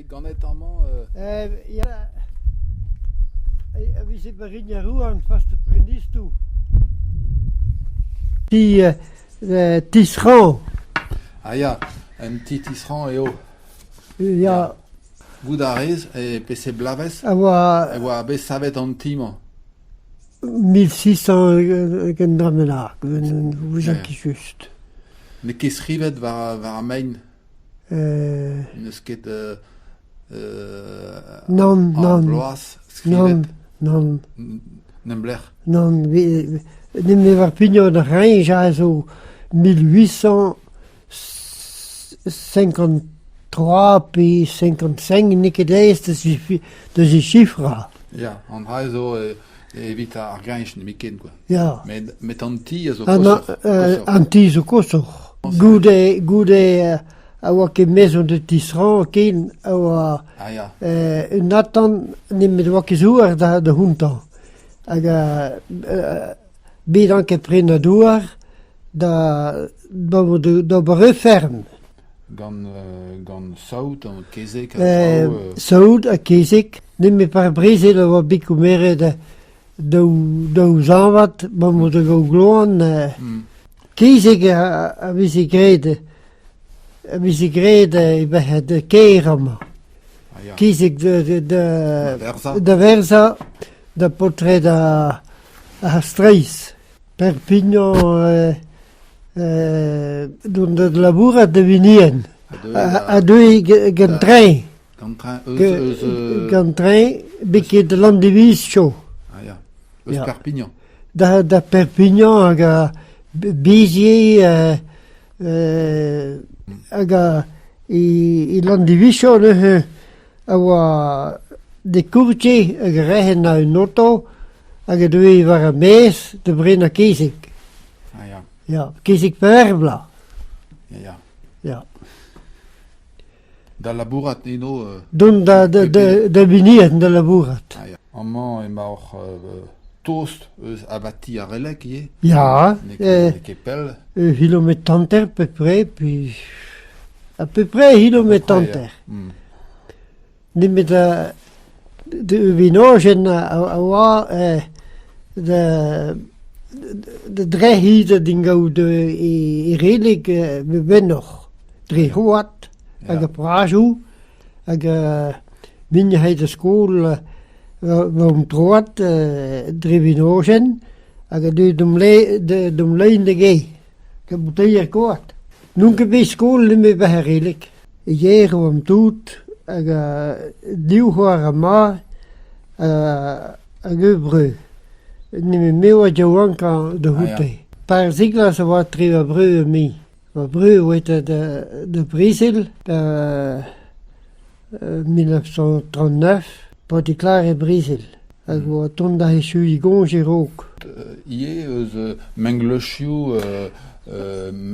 bet ganet amañ Ya, a vije Marine Rouen fas prenistoù. Ti Tisran. Ah ya, un ti Tisran eo. Ya. Goût a rez e peseurt bloavezh A oa e oa bet savet an ti-mañ? 1600 un dra bennak, n'ouzon ket just. N'eo ket skrivet war ar maen? N'eus ket Nann, ar nann. bloaz skrivet? Nann, nann. N'em lec'h? Nann, nemet war pignon ar Reñj a zo 1853 pe 55 n'eo ket aes da zisifrañ. Ya, an dra zo evit ar greñj nemetken kwa. Ya. Met, met an ti a zo koshoc'h. An ti zo koshoc'h. Goude, goude a oa ket mezv de tisrann ken a oa ah, ya. un atant nemet oa ket zouar da, da c'hontañ. Hag bet an ket prenañ douar da d'ober ur ferm. Gant, gant saout, kezeg ha traoù. Saout ha kezeg. Nemet par brezel a oa bet komeret daou, daou zañvad, mamm da gaout gloan. Kezeg a veze graet a veze graet e kêr amañ. Kezeg da verzañ da paotred ar strizh. Perpignan dont da labourat da Vinien. A deue gant tren. Gant tren eus... eus Gant tren betek Landivizio. Ah ya, eus Perpignan. Da, da Perpignan hag a Béziers hag a e, e Landivizio neuze a oa des courtiers hag a raent un oto hag a deue war ar maez da brenañ kezeg. Ah ya. Ya, kezeg pevar bloaz. Ya, ya. Ya. Da labourat eno Dont da, da, da, da Binienn da labourat. Ah, ya. Amañ emaoc'h tost eus abati ar Releg ivez? Ya. N'eo ket pell? Un kilometr hanter peu près, puis à peu près un kilometr hanter. Nemet de vinojenn a oa da da drec'hiñ da din gaout e releg bennoc'h dre c'hoad hag ar prajoù hag min c'hay da skol war an troad dre vinojenn hag a deu d'am lein da gêr gant bouteier koad. N'on ket bet skol nemet war ar releg. E gêr e oamp tout hag div c'hoar ha ma hag ur breur. Nemet me oa yaouankañ da c'houde. Par ziglas a oa tre va breur ha me. Va breur oa da Brezel da 1939 pa deklare brezel hag oa tont da echuiñ goñj e-raok. Ivez eus mengleuzioù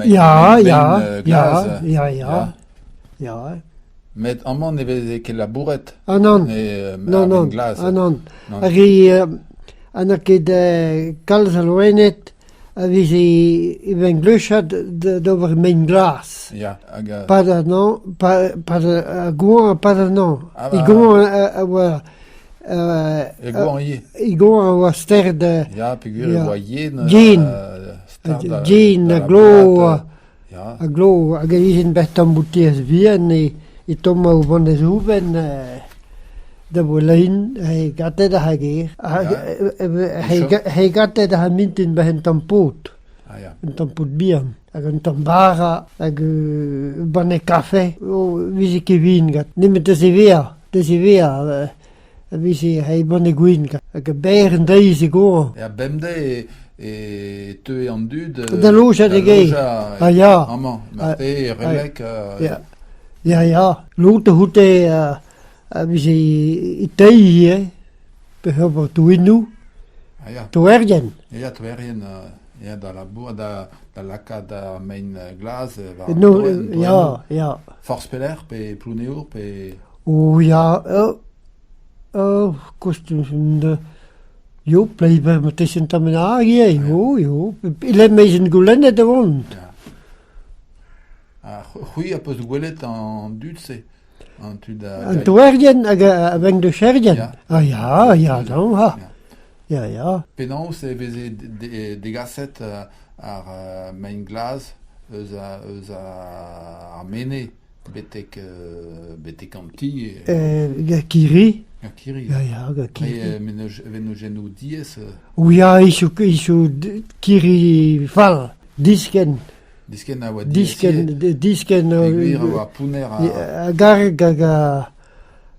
Ya, ya, ya, ya, ya, ya. Met amañ ne veze ket labouret. Ah nann, non, non, ah nann. Ar re ha n'a ket kalz a loened a veze e vengleuzad d'ober mein glas. Ya, hag Pad an hañv, pad ar goañv ha pad an hañv. E goañv a oa E goañv ivez. E goañv a oa sterd. Ya, peogwir e oa yen. Yen. Yen ha glo. Ha glo hag e vijent bet tamm boutez vihan e tommañ o vont da zougen da Volein he gatet ar gêr. He gatet ar mintin 'ba un tamm paotr. Un tamm paotr bihan hag un tamm bara hag ur banne kafe. O vije ket win gant. Nemet da zevezañ, da zevezañ a vije he banne gwin gant. Hag berr an deiz e goañv. Ya, bemdez e teue an dud da lojañ da gêr. Ah ya. Amañ, marteze, Relek. Ya, ya, ya. Lod a c'houte a vije e teil ivez, pe ober toennoù. Ah ya. Toerien. Ya, toerien, ya, da labour, da, da lakaat ar mein glas war an toenn. Ya, ya. Forzh pelec'h, pe Plouneour, pe... Oh ya, oh, kostum Jo, pleiber marteze un tamm bennak ivez, jo, jo. E-lec'h ma vezent goulennet da vont. Ha c'hwi a peus gwelet an dud-se? An tu da... An toerien hag a vengleuzerien. Ah ya, ya, non, ha. Ya, ya. Penaos e veze degaset ar mein glas eus eus ar mene betek betek an ti? Gant kirri. Gant kirri. Ya, ya, gant kirri. Menojennoù diaes. Oui, ya, iso kirri fall, diskenn. Diskenn a oa Diskenn, diskenn. Peogwir a oa pounner a... A garg hag a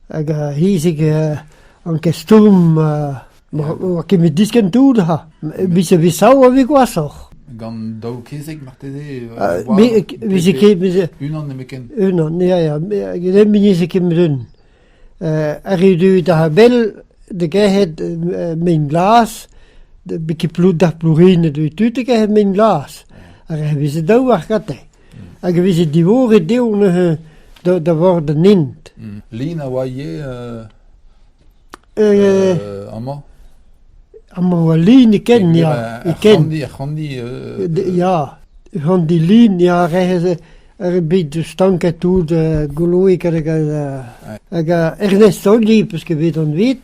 hag a hezeg an ket stourm oa ket met diskenn tout ha. Vije bet sav a vez gwashoc'h. Gant daou kezeg marteze? Vije ket... Unan nemetken? Unan, ya, ya. Vije ket met un. Arru deuet a-bell da gerc'hat mein glas, betek d'ar Plourined eo tud da gerc'hat mein glas. Hag e veze daou war gante. Hag e veze divoret dezho neuze da vord an hent. Lin a oa ivez amañ? Amañ oa lin e-ken, ya. E-ken. Ar c'handi... Ya, c'handi lin, ya, ar bed stanket tout goloet hag hag Ernest Olli peus ket bet anvet.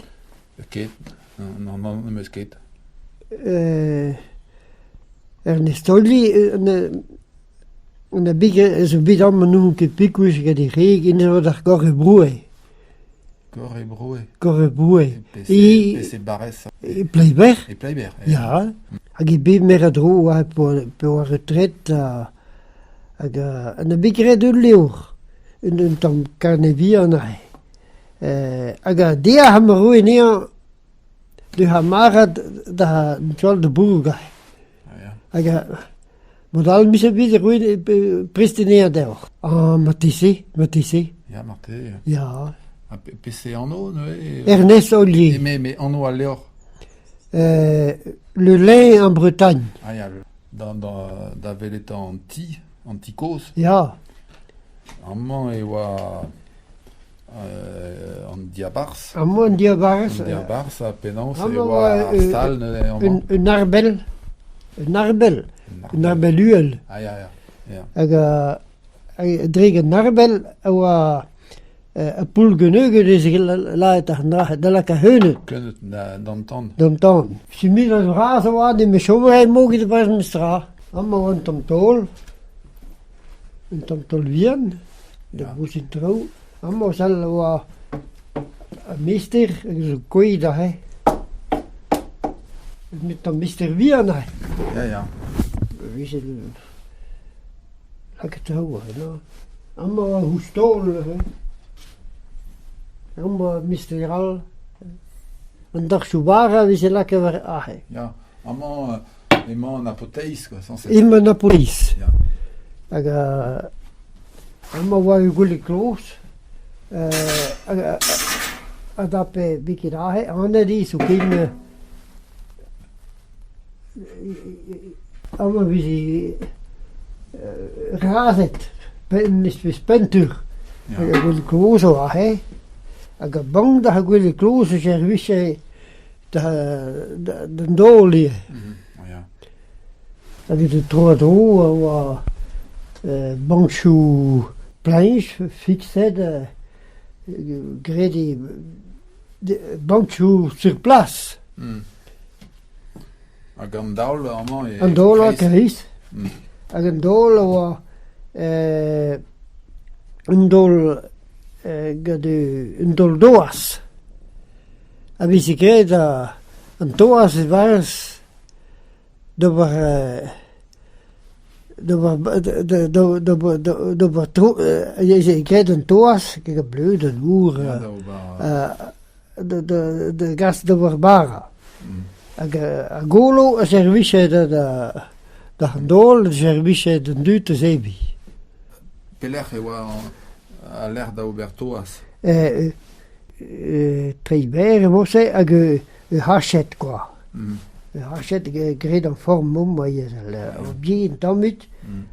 Ket, non, non, n'em eus ket. Ernest Olli an abeg zo bet amañ n'on ket pekoulz gant e wreg en eo d'ar Gorre-Broe. Gorre-Broe. Gorre-Broe. E barrez. E Pleiber. E Pleiber. Ya. Hag e bet mer a-dro oa pe oa retret hag an bet graet ul levr, un tamm karned bihan aze. Hag dezhañ am roe anezhañ d'ur c'hamarad da Joal de Bourg aze. Hag mod all 'mije bet roet prest anezhañ deoc'h. Ah, marteze, marteze. Ya, marteze. Ya. Ha peseurt anv neuze? Ernest Ollier. Mais anv al levr? Le lin en Bretagne. Ah ya, da, da, da welet an ti, an ti kozh. Ya. Amañ e oa an diabarzh. Amañ an diabarzh. An diabarzh ha penaos e oa ar stal neuze amañ. Un arbel. Un arbel. Un arbel uhel. Ah ya, ya. ya. Hag dre an arbel a oa ar poull-geuneuget ez eo lakaet ar dra da lakaat c'heuneud. Keuneud d'an tan. D'an tan. Simil vras a oa nemet chom a rae moged e-barzh memestra. Amañ oa un tamm taol, un tamm taol vihan, da voused traoù. Amañ sell a oa ar mestr hag zo kouezhet aze. Un tamm mestr vihan aze. Ya, ya. Vije Lakaet traoù aze, amañ oa ouzh taol neuze, amañ oa mistri all, an darchoù bara a veze lakaet war aze. Ya, amañ emañ an apoteiz quoi, sañset. Emañ an apoteiz. Ya. Hag amañ oa ur gwele kloz, hag a dape biken aze, anat eo zoken Amañ e veze razhed, un espes pentur hag ar gwele kozh a oa aze hag a bank d'ar gwele kozh e servije d'an daol ivez. Hag evit tro-ha-dro a oa bañchoù pleñch fikset graet eo bañchoù sur place. Hag an daol amañ e An daol a kreiz. Hag an daol a oa un daol gant un daol doaz. A veze graet an toaz e-barzh d'ober d'ober d'ober veze graet an toaz gant ar bleud, an dour da gas d'ober bara. Hag ar golo a servije d'an daol, a servije d'an dud da zebriñ. Pelec'h e oa al lec'h da ober toaz? Treiñ-berr e vo-se hag ur hached kwa. Ur hached graet en form omp ur bihan tammig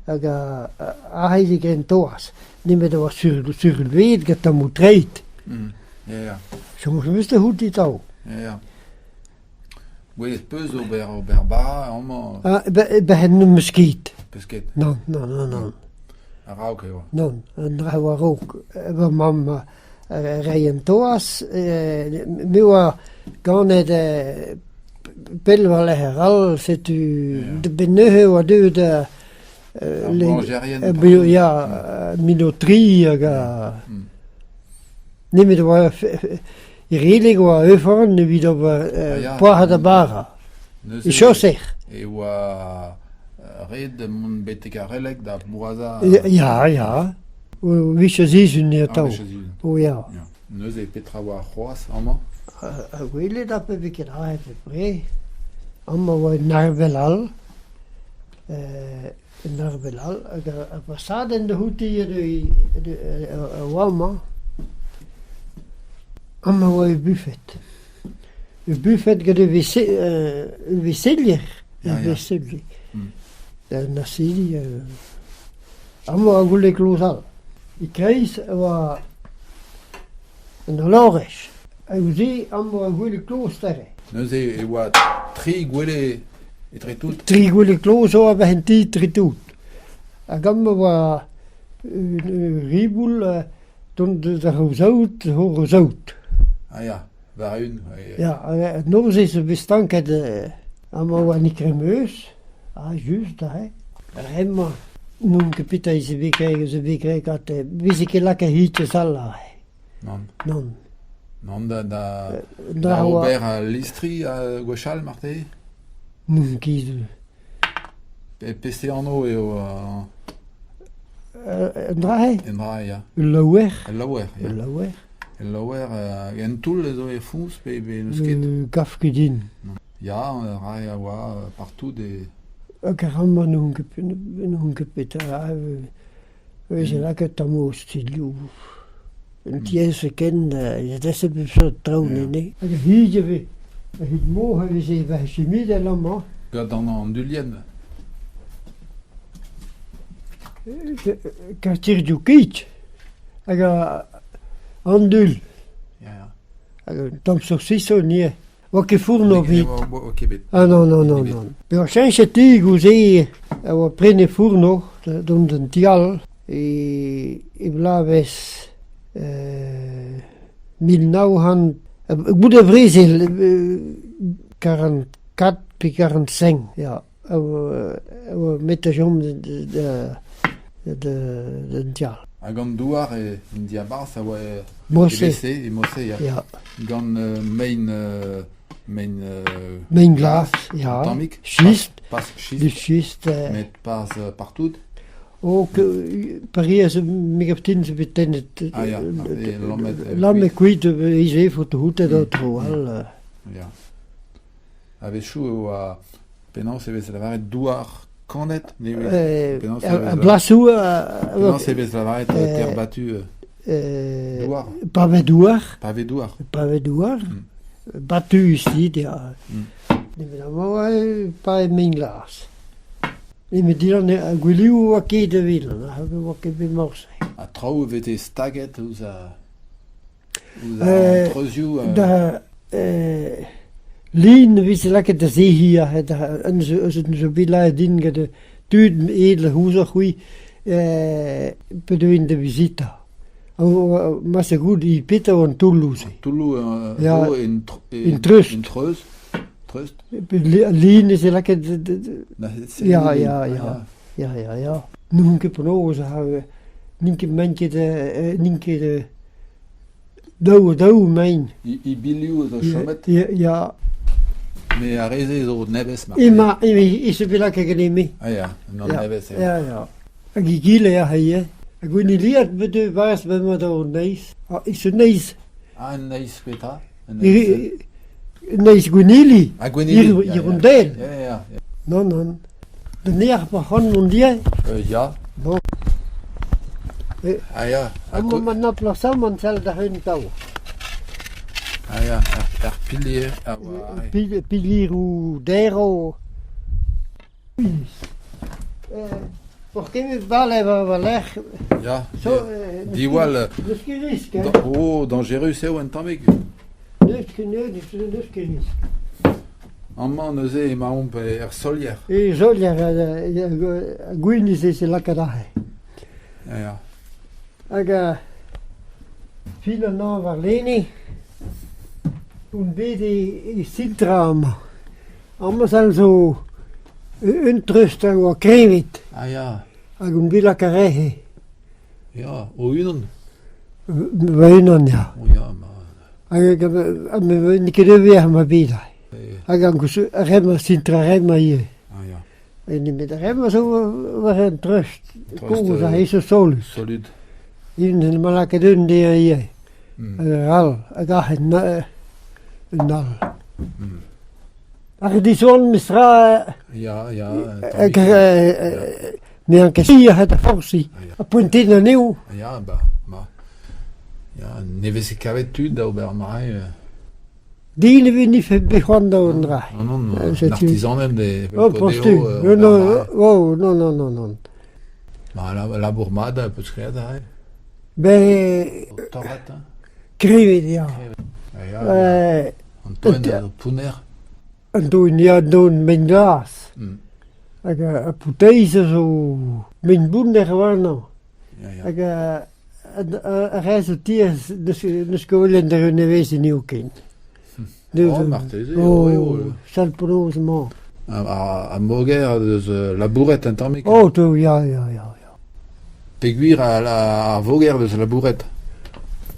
hag aze eo graet an toaz. Nemet e oa surveet gant tammoù treid. Ya, ya. Soñj 'm eus da c'hoût atav. Ya, ya. Gwelet 'peus ober ober bara amañ? Ah, ben n'em eus ket. 'Peus ket? Nann, nann, nann, nann. A-raok e oa. Nann, an dra oa a-raok. Va mamm a rae an toaz. Me oa ganet pell war-lerc'h all, setu benn neuze e oa deuet Ar boulanjerien. Ya, minoterie hag Nemet e oa e releg e oa Euforn evit ober poazhat ha bara. Neuze E chaoser. E oa ret mont betek ar Releg da boazhañ. Ya, ya. O vije sizhun eo atav. O ya. Neuze petra oa c'hoazh amañ? Ha gwelet ha pe vez ket aet bepred. Amañ oa un arvel all. Un arvel all hag ar fasadenn dic'houti a oa amañ. Amañ oa ur bufed. Ur bufed gant ur veselier. Ur veselier. Un asili. Amañ oa goulle kloz all. E-kreiz e oa un alorez. Hag neuze amañ oa gwele kloz neuze. Neuze e oa tri gwele etre tout? Tri gwele kloz zo a-benn en ti etre tout. Hag amañ oa un riboul dont deus ar saout hor saout. Ah ya, war-eeun. Ya, an noz-se zo bet stanket amañ oa an ekremeuz, ah just aze. Ar re-mañ n'on ket petra zo bet graet zo bet graet gante. 'Veze ket lakaet hit all aze. Nann. Nann. Nann da, da, da ober al listri gwechall marteze? N'on ket. Peseurt anv eo Un dra-se? Un dra, ya. Ul laouer. Ul laouer, ya. Ul laouer. Ul laouer, un toull zo e foñs pe, pe n'eus ket? Gav ket din. Ya, rae a oa partout e... Hag amañ n'on ket n'on ket petra. Veze lakaet tammoù ostilhoù. Un tiez ken e veze bep seurt traoù nene. Hag ar c'hig e vez. Ar c'hig-moc'h a veze war chimidel amañ. Gant an dulienn. Karterioù kig hag an dul. Hag un tamm saucisson ivez. Oa ket fourno ebet. Oa ket bet. Ah non, non, non, non. Peogwir cheñchet ti goude a oa prenet fourno dont d'un ti all e, e bloavezh 1900 goude brezel 44 pe 45 ya a oa met da chom d'un ti all. Hag an douar e en diabarzh a oa Mosse. E Mosse, ya. Ya. Gant mein mein Mein glas, ya. Tammig. Schist. Pas schist. Du schist. Met pas partout. Oh, Paris me gav din zo bet tennet. Ah ya, lammet. Lammet kuit ivez faut houtet an tro all. Ya. A-wechoù e oa penaos e vez lavaret douar kanet ne vez penaos e vez A blasoù penaos e vez lavaret terre battue douar Pavé douar. Pavé douar. Pavé douar. Battu ici ya. Nemet amañ pa emaint glas. Nemet dindan ar gwilioù oa ket evit, oa ket bet morse. Ha traoù e veze staget ouzh ar Ouzh an treuzioù Da lin e veze lakaet da zehiñ aze zo bet lakaet din gant tud aet da c'houzout-c'hwi pa deuint da vizitañ. Ma se goût petra eo an toulloù-se. Toulloù Ya, zo en en treust. En treuz. Treust. Al lin e veze lakaet Ya, ya, Ah, ya. Ya, ya, ya. N'on ket penaos n'int ket manket n'int ket daou ha daou emaint. Ibilioù zo chomet. Ya, ya. Mais ar re-se zo nevez marteze. Ema, eme, e bet lakaet ganin-me. Ah ya, an Ya, nevez eo. Ya, ya. Hag egile ac'h ivez. Hag un iliad bet eo barzh bremañ da an neizh. Ah, e neizh. Ah, un neizh petra? Un neizh... Neizh Gwennili. Ah, Gwennili. Hirondelle. Ya, ya, ya. Non, non. Da neac'h pa c'hoant mont di Ya. Bon. Ah ya. Amañ ma emplacement sell da un taol. Ah ya, ar pilier a oa... Pilieroù derv. Oc'h ket bale war va lerc'h. Ya, diwall. N'eus ket risk, hein. Oh, dañjerus eo un tammig. N'eus ket, n'eus ket risk. Amañ neuze emaomp er solier. E solier, gwin ez lakaat aze. Ya. Hag fin an hañv warlene on bet e Sintra amañ. Amañ sal zo un treust a oa kreñvet. Ah ya. Hag on bet lakaet aze. Ya, o-unan? Va-unan, ya. Oh ya, ma... Hag n'eo ket evezh ma bet aze. Hag an remañ, Sintra remañ ivez. Ah ya. Nemet ar re-mañ zo war an treust kozh aze zo solud. Solud. En em lakaet un dezhañ ivez. Hag ar all, hag aze un all. Ar disoan mestra Ya, ya. hag me an ket hir da forsiñ. Ha poentet anezho. Ya, ba, ma. Ya, ne veze kavet tud da ober mare. Din e vez bet c'hoant da un dra. Non, non, non, artizaned e Oh, penses-tu? Non, non, oh, non, non, non, non. Ba, labour mat a peus graet aze? Ben... Torret, hein? Krevet, ya. Ya, an toenn pounner. An doenn, ya, an doenn mein glas. Hag ar pouteiz a zo mein bounner warnañ. Hag ar re zo tiez n'eus ket gwelet da nevez n'eo ken. Oh, marteze, oh, sal penaos emañ. Ar moger deus labouret un tammig. Oh, ya, ya, ya. Peogwir ar voger deus labouret.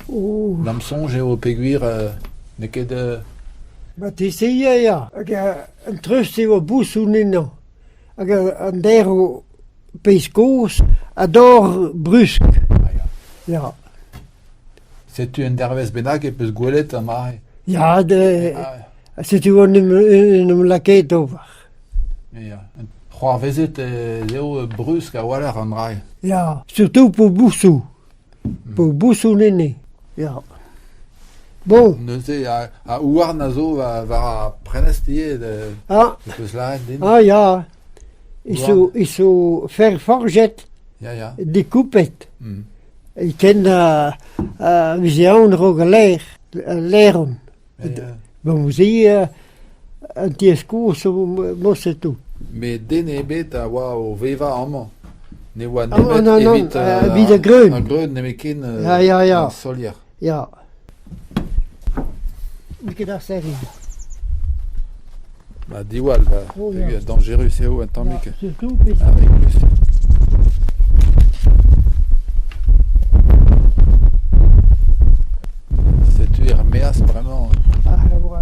Oh. Da'm soñj eo peogwir n'eo ket... Marteze ya, ya. Hag an treust eo bousoù ennañ. Hag an derv pezh kozh a dorr brusk. Ah ya. Ya. Setu un dervezh bennak e peus gwelet ar mare. Ya, de, ah. setu en em, en em lakaet d'ober. Ya. C'hoarvezet ez eo brusk a-walc'h an dra. Ya, surtout pour bousoù. Pour bousoù nene. Ya. Bon. Neuze, a houarn a zo war ar prenestr ivez, ah. peus lâret din. Ah ya. Ils sont fer forjet, ya, ya. découpet. E ken a vije aon a-raok al laer, al laeron. Bon, se an tiez kozh zo moset tout. Met den ebet a oa o vevañ amañ. Ne oa nemet non, non, evit evit ar greun. Ar greun nemetken ya, ya, ya. solier. Ya. N'eo ket ar serrin. Ba diwall, ba, Oh, ya. dañjerus eo un tammig. Ya, surtout, Ah, riklus. Setu er-maez bremañ. Ah, oa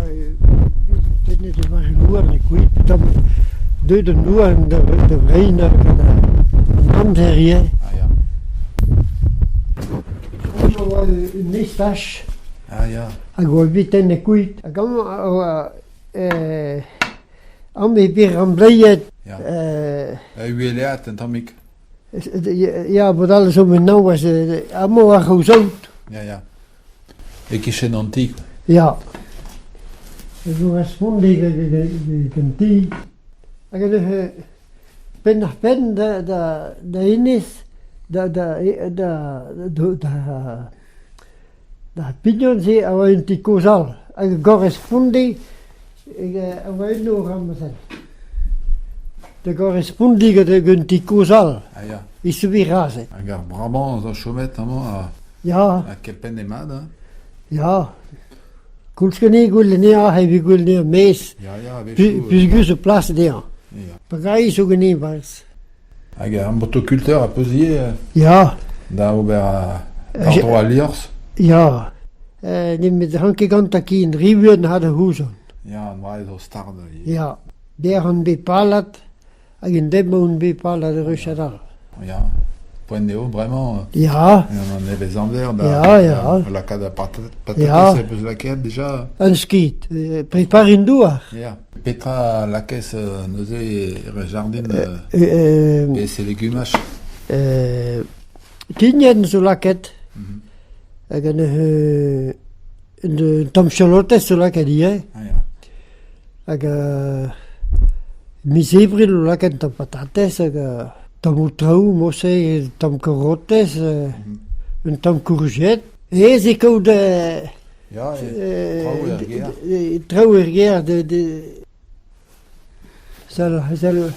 tennet e war an houarn e kuit, tamm deuet an houarn da vreinañ gant an amzer ivez. Ah ya. Amañ oa un estaj Ah ya. hag oa bet tennet kuit. Hag amañ a oa amañ eo bet rambleiet. Ya. Uhelaat un tammig. Ya, bod all zo met naouez amañ war o saout. Ya, ya. E-kichen an ti. Ya. E vo respondet gant ti. Hag neuze penn-ar-penn da, da, da hennezh, da, da, da, da, da pignon-se a oa un ti kozh all. Hag goresponde a oa eno ramzel. Da gorespondiñ gant un ti kozh all. Ah ya. E soubir aze. Hag ar Brabant zo chomet amañ ha, Ya. ha kempenn eo mat, hein? Ya. Koulz ganin gwell anezhañ evit gwell anezhañ maez. Ya, ya, a-wechoù. Peogwir zo plas dezhañ. Ya. Pagailh zo ganin 'barzh. Hag ar motokulteur a peus ivez Ya. da ober war-dro al liorzh? Ya. Nemet ran ket gantañ ken, re buan ha da c'houzont. Ya, an dra zo start ivez. Ya. Dec'h on bet palat hag en deiz-mañ on bet palat ur wech all. Ya. Poent eo bremañ. Ya. An nevez-amzer da, Ya, ya. da lakaat ar patatez Ya. peus lakaet dija. Un skid. Prepar an douar. Ya. Petra a lakaez neuze er jardin pe se legumaj? Kignen zo lakaet. Hag an un tamm chalotez zo lakaet ivez. Ah, ya. Hag miz Ebrel o lakaat un tamm patatez hag tammoù traoù morse, un tamm karotez, un tamm kourjed. Aes eo kaout Ya, traoù er gêr. Traoù er gêr sell sell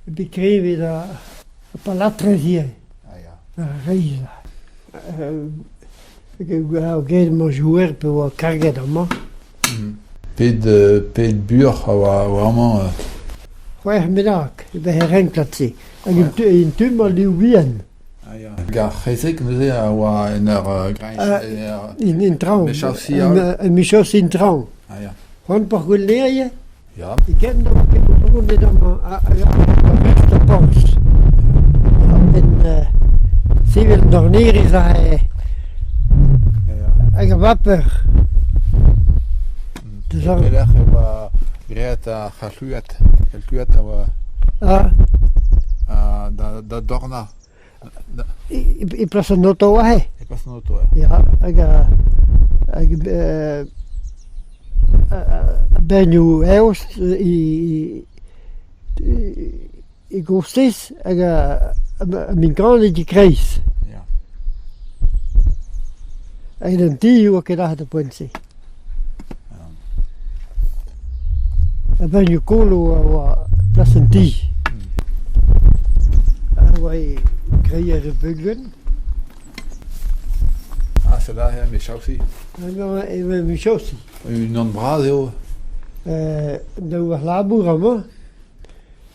bet krevet ar palatrez ivez. Ah ya. Reizh. Ar ged mañ pe oa karget amañ. Pet, pet buoc'h a oa amañ? C'hwec'h bennak e vehe renklad-se. Hag un tu-mañ liv bihan. Ah ya. Hag ar c'hezeg neuze a oa en ur En, en traoñ. Mechañs en traoñ. Ah ya. C'hoant poc'h gwell Ya. E ken oa ket o vont amañ a-rust ar porzh. A-benn sevel an dornerez aze hag ar vaper. Pelec'h e oa graet ar c'halc'huad? Kalkuad a oa da dornañ. E plas an oto aze. E plas an oto, ya. Hag hag a-bennoù eost e gostez hag a-minkanet e-kreiz. Hag an ti e oa ket aze d'ar poent-se. A-benn kolo a oa plas an ti. A oa e kreier e Beuglen. Ah, sed aze eo Mechaosi. Emañ Mechaosi. Unan bras eo. Daou ar labour amañ,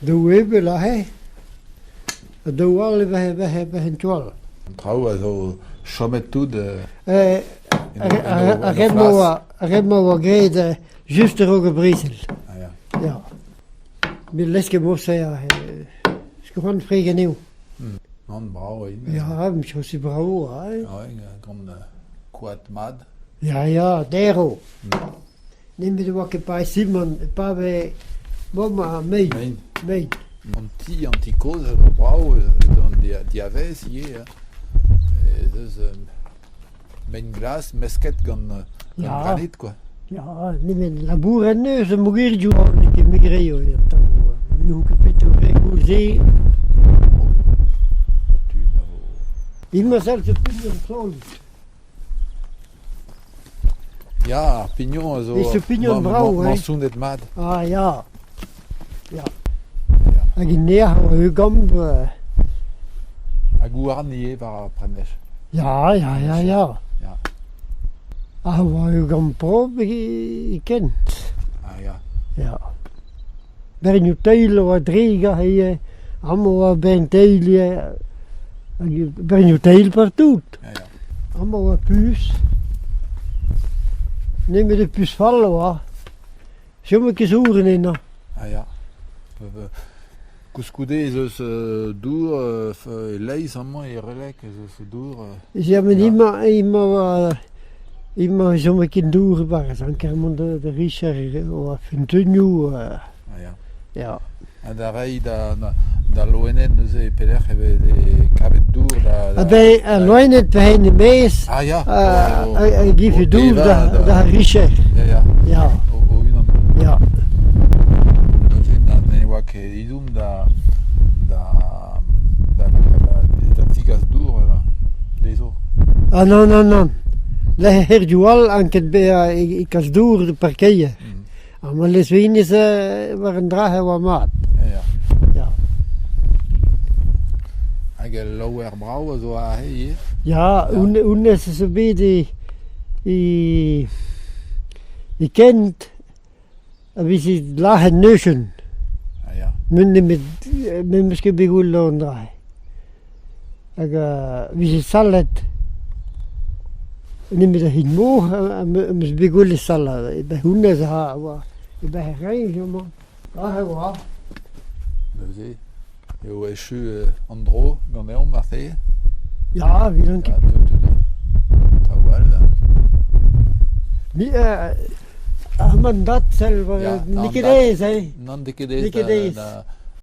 daou ebeul aze, ha daou all e vehe en tu all. An traoù a zo chomet tout Ar re-mañ a oa graet just a-raok ar brezel. Ah ya. Ya. Met lesket morse c'hoant freg anezho. Nann, brav eo. Ya, emichañs eo brav, ouais. Gant koad mat. Ya, ya, derv. Nemet e oa ket pae simant, e pave mamm ha mein. Mein. Mein. An ti, an ti kozh a zo brav eus an diavaez ivez. Ez eus mein glas mesket gant granit quoi. Ya, nemet labouret 'neus mogerioù n'eo ket me 'graio an tamm. N'on ket bet koulz-se. Tud a vo... Emañ sell zo pignon solut. Ya, ar pignon a zo E zo pignon brav, hein. Mañsonet mat. Ah ya, ya. Hag en nec'h ur gambr. Hag houarn ivez war ar prenestr. Ya, ya, ya, ya. Ya. Ah, oa ur gambr propr e kent. Ah ya. Ya. Bernioù teil a oa dre aze ivez. Amañ oa bern teil ivez. Hag bernioù teil partout. Ya, ya. Amañ oa puñs. Nemet e puñs fall a oa. Chom ket sourren ennañ. Ah ya. Koulskoude ez eus dour e-leizh amañ e Releg ez eus dour. Ya met emañ emañ emañ chom ket dour e-barzh anker mont da richer oa feunteunioù. Ah ya. Ya. Ha da reiñ da loened neuze e pelec'h e veze kavet dour da... Ah ben al loened pe e-maez ah, ya. a gife dour da richer. Ya, ya. Ya. O-unan. Ya. Neuze ne oa ket ezhomm da da da da degas dour dezho. Ah non, non, non. Lec'hioù all anket bezañ e kas dour e parkeier. Ha ma lez-venez war an dra e oa mat. Ya. Ya. Hag al laouer brav a zo aze ivez? Ya, honnezh a zo bet e e e kent a veze lazhet neuzen. Ah ya. Met nemet me'm eus ket bet gwelet an dra-se. Hag a vije sallet nemet ar c'hig-mor am eus bet gwelet sallañ. E ben honnezh a oa e ben reizh amañ. Aze e oa. Neuze eo echu an dro ganeomp marteze? Ya, 'vit ket. Traoù all. Mi ar mandat sell n'eo ket aes, hein? Nann, n'eo ket aes. N'eo ket aes.